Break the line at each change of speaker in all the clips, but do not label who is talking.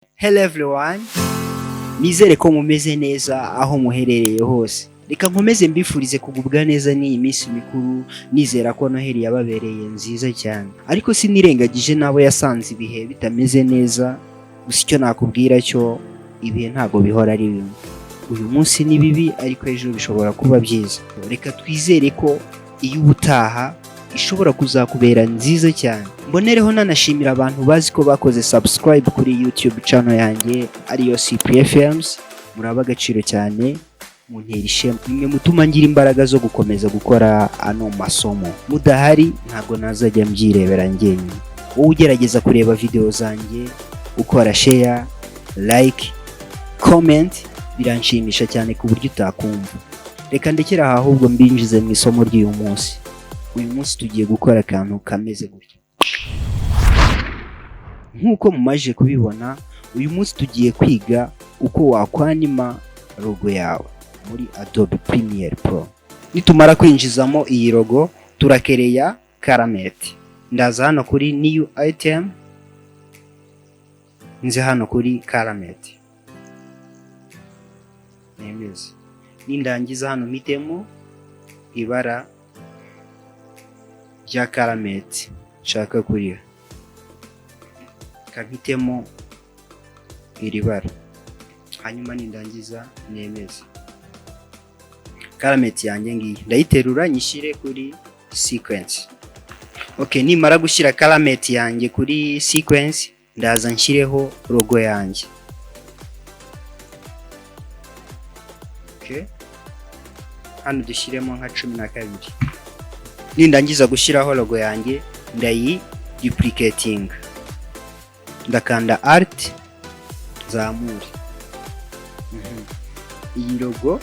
Hello everyone, nizere ko mumeze neza aho muherereye hose. Reka nkomeze mbifurize kugubwa neza n'iyi minsi mikuru, nizera ko Noheli yababereye nziza cyane. Ariko sinirengagije n'abo yasanze ibihe bitameze neza, gusa icyo nakubwira cyo ibihe ntabwo bihora ari bimwe. Uyu munsi ni bibi ariko ejo bishobora kuba byiza. Reka twizere ko iyo ubutaha ishobora kuzakubera nziza cyane. Mbonereho nanashimira abantu bazi ko bakoze subscribe kuri YouTube channel yanjye ariyo CPFMs, muraba agaciro cyane, muntera ishema. Nimwe mutuma ngira imbaraga zo gukomeza gukora ano masomo. Mudahari ntabwo nazajya mbyirebera njyenyine. Wowe ugerageza kureba video zanjye, ukora share, like, comment, biranshimisha cyane ku buryo utakumva. Reka ndekere aha ahubwo mbinjize mu isomo ry'uyu munsi. Uyu munsi tugiye gukora akantu kameze gutya. Nk'uko mumaze kubibona, uyu munsi tugiye kwiga uko wakwanima logo yawe muri Adobe Premiere Pro. Nitumara kwinjizamo iyi logo, turakereya color matte. Ndaza hano kuri new item, nze hano kuri color matte. Nemeze. Nindangiza hano mpitemo ibara rya color matte nshaka kuriha. Kampitemo iri bara. Hanyuma nindangiza nemeze. Color matte yanjye ngiyi ndayiterura nyishyire kuri sequence. Okay, nimara gushyira color matte yanjye kuri sequence, ndaza nshyireho logo yanjye. Okay. Hano dushyiremo nka 12. Nindangiza gushyiraho logo yanjye, ndayi duplicating. Ndakanda alt zamure. Iyi logo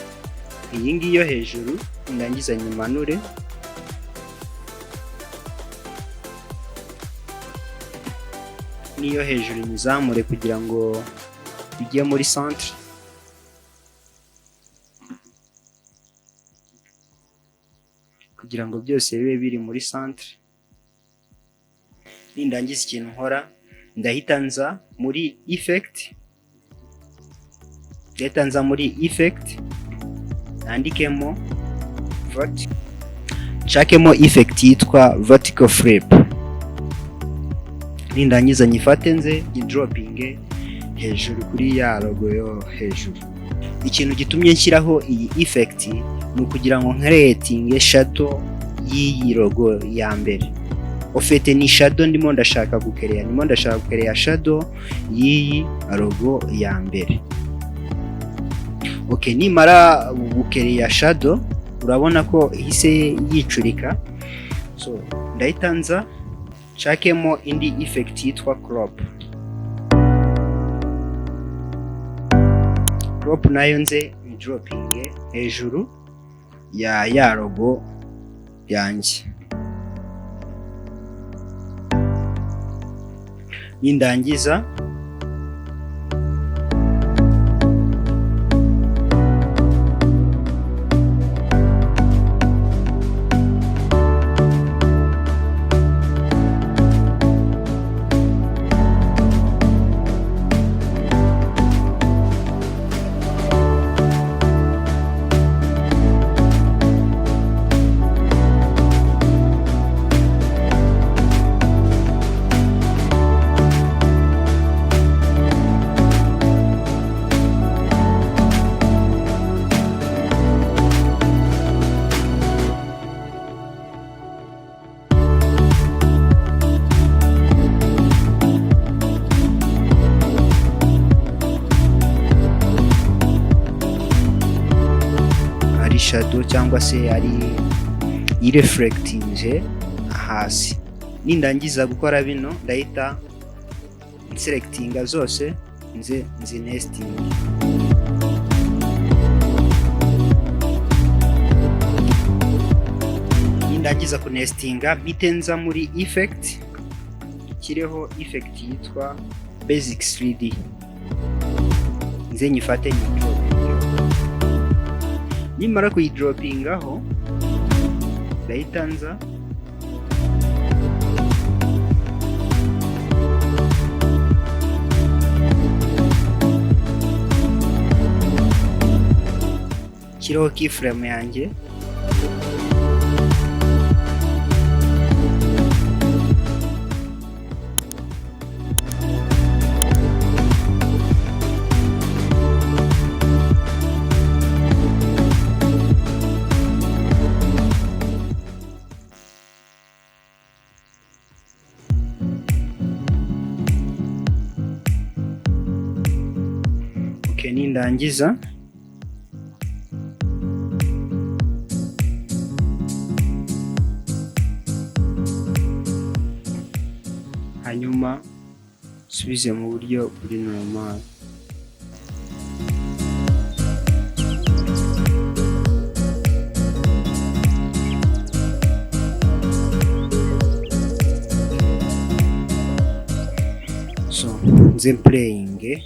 iyi ngiyi yo hejuru ndangiza nyimanure. N'iyo hejuru nyizamure kugira ngo bijye muri centre. Kugira ngo byose bibe biri muri centre. Nindangiza ikintu nkora, ndahita nza muri effect. Ndahita nza muri effect, nandikemo vert, nshakemo effect yitwa vertical flip. Nindangiza nyifate nze nyidropinge hejuru kuri ya logo yo hejuru. Ikintu gitumye nshyiraho iyi effect ni ukugira ngo nkeretinge shadow y'iyi logo ya mbere. Au fait ni shadow ndimo ndashaka gukereya, ndimo ndashaka gukereya shadow y'iyi logo ya mbere. Okay, nimara gukereya shadow urabona ko ihise yicurika. So ndahita nza nshakemo indi effect yitwa crop. Crop nayo nze nyidropinge hejuru ya logo yanjye. Nindangiza ari shadow cyangwa se ari ireflectinze hasi. Nindangiza gukora bino ndahita nselectinga zose nze nzinestinge. Nindangiza kunestinga mpite nza muri effect, nshyireho effect yitwa basic 3D, nze nyifate nyidropinge. Nimara kuyidropingaho ndahita nza Nshyireho keyframe yanjye. Okay, nindangiza hanyuma nsubize mu buryo buri normal. So nze playing.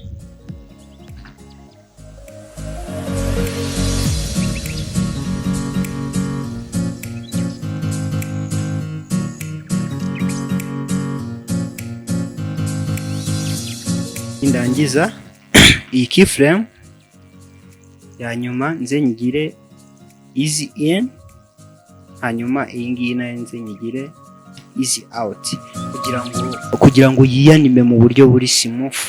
Ndangiza iyi keyframe ya nyuma nze nyigire easy in, hanyuma iyi ngiyi nayo nze nyigire easy out, kugira ngo yiyanime mu buryo buri smooth,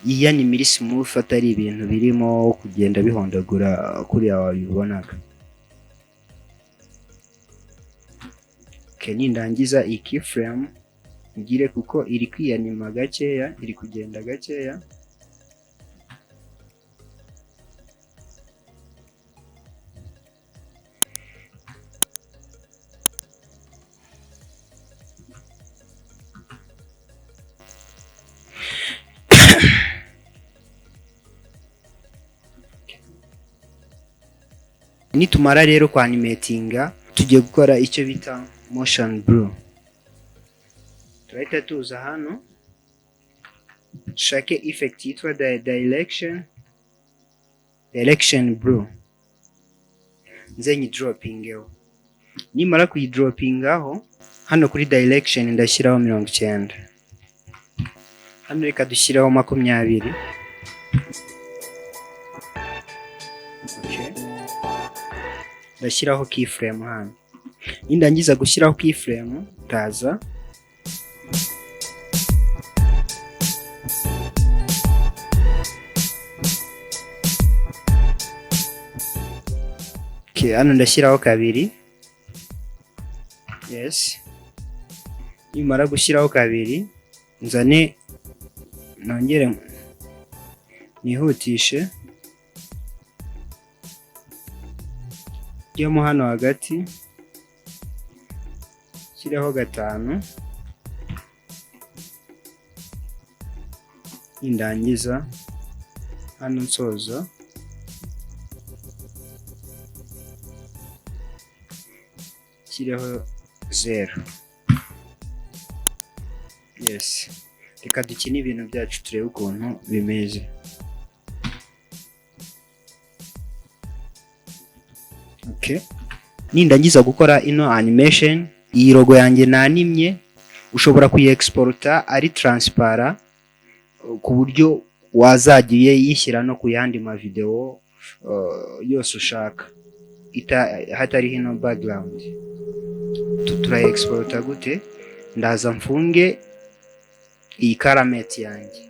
yiyanime iri smooth, atari ibintu birimo kugenda bihondagura kuriya wabibonaga. Okay, nindangiza iyi keyframe ngire, kuko iri kwiyanima gakeya, iri kugenda gakeya. Nitumara rero kwanimatinga, tugiye gukora icyo bita motion blur. Turahita tuza hano dushake effect yitwa direction blur, nze nyidropingeho. Nimara kuyidropingaho hano kuri direction ndashyiraho 90, hano reka dushyiraho 20. Okay, ndashyiraho keyframe hano. Nindangiza gushyiraho keyframe ndaza hano ndashyiraho 2. Yes, nimara gushyiraho 2 nzane nongere nihutishe njyemo hano hagati nshyireho 5. Nindangiza hano nsoza nshyireho 0. Yes, reka dukine ibintu byacu turebe ukuntu bimeze. Okay, nindangiza gukora ino animation, iyi logo yanjye nanimye, ushobora kuyiexporta ari transparent ku buryo wazagiye yishyira no ku yandi ma video yose ushaka hatariho ino background. Turayiexporta gute? Ndaza mfunge iyi caramete yanjye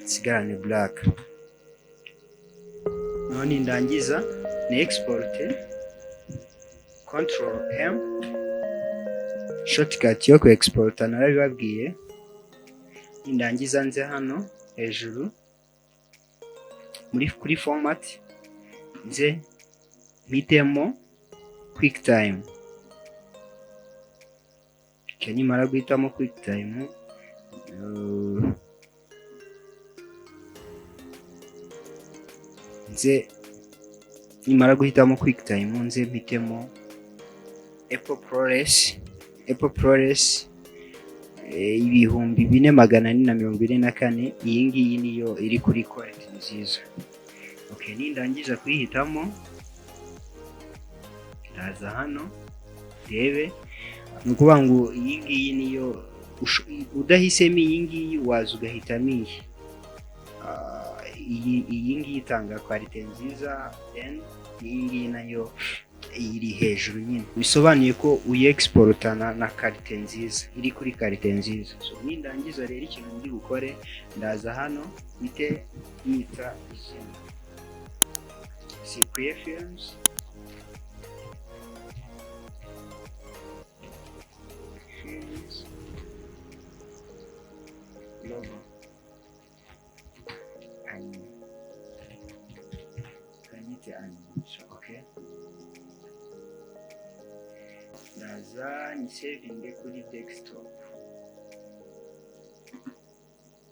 nsigarane black. None ndangiza ni export Control M, shortcut yo ku export narabibabwiye. Ndangiza nze hano hejuru muri kuri format nze mpitemo QuickTime. Nimara guhitamo QuickTime, nze nimara guhitamo QuickTime nze mpitemo Apple ProRes, Apple ProRes 4444. Iyi ngiyi niyo iri kuri quality nziza. Okay, nindangiza kuyihitamo ndaza hano ndebe, ni ukuvuga ngo iyi ngiyi niyo udahisemo iyi ngiyi waza ugahitamo iyi. Iyi ngiyi itanga qualité nziza, then iyi ngiyi nayo iri hejuru nyine, bisobanuye ko uyexportana na qualité nziza, iri kuri qualité nziza. So nindangiza rero, ikintu ndi bukore, ndaza hano mpite nyita izina Cyprien Films logo anime, kanyite animation. Okay, ndaza nyisavinge kuri desktop,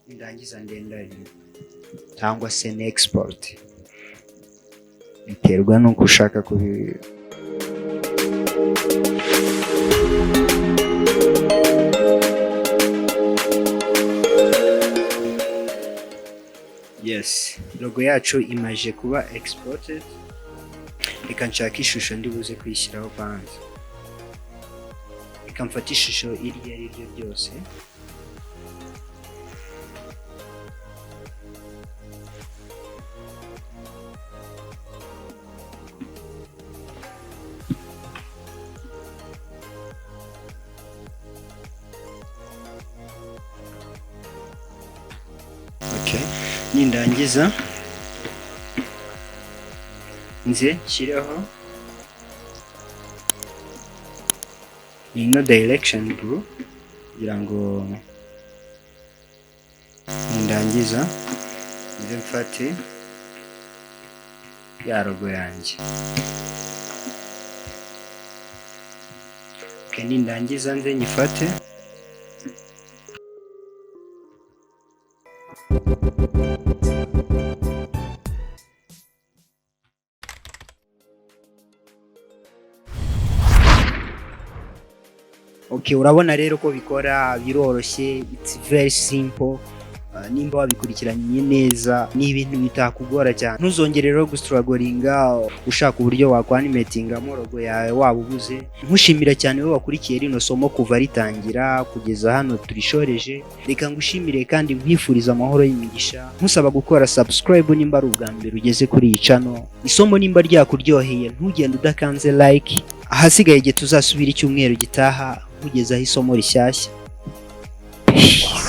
ndangiza ndendari cyangwa se ne export, biterwa n'uko ushaka kubi. Yes, logo yacu imaze kuba exported. Reka nshake ishusho ndi buze kuyishyiraho kwanza. Reka mfate ishusho iryo ari ryo ryose. Okay, nindangiza nze nshyireho ino direction blue, kugira ngo nindangiza nze mfate ya logo yanjye. Okay, nindangiza nze nyifate. Okay, urabona rero ko bikora biroroshye, it's very simple. Nimba wabikurikiranye neza, ni ibintu bitakugora cyane. Ntuzongere rero gustrugglinga ushaka uburyo wakwanimatingamo logo yawe waba ubuze. Nkushimira cyane wowe wakurikiye rino somo kuva ritangira kugeza hano turishoreje. Reka ngushimire kandi nkwifuriza amahoro y'imigisha, nkusaba gukora subscribe nimba ari ubwa mbere ugeze kuri iyi channel. Isomo nimba ryakuryoheye, ntugende udakanze like. Ahasigaye igihe tuzasubira icyumweru gitaha nkugezaho isomo rishyashya. Peace.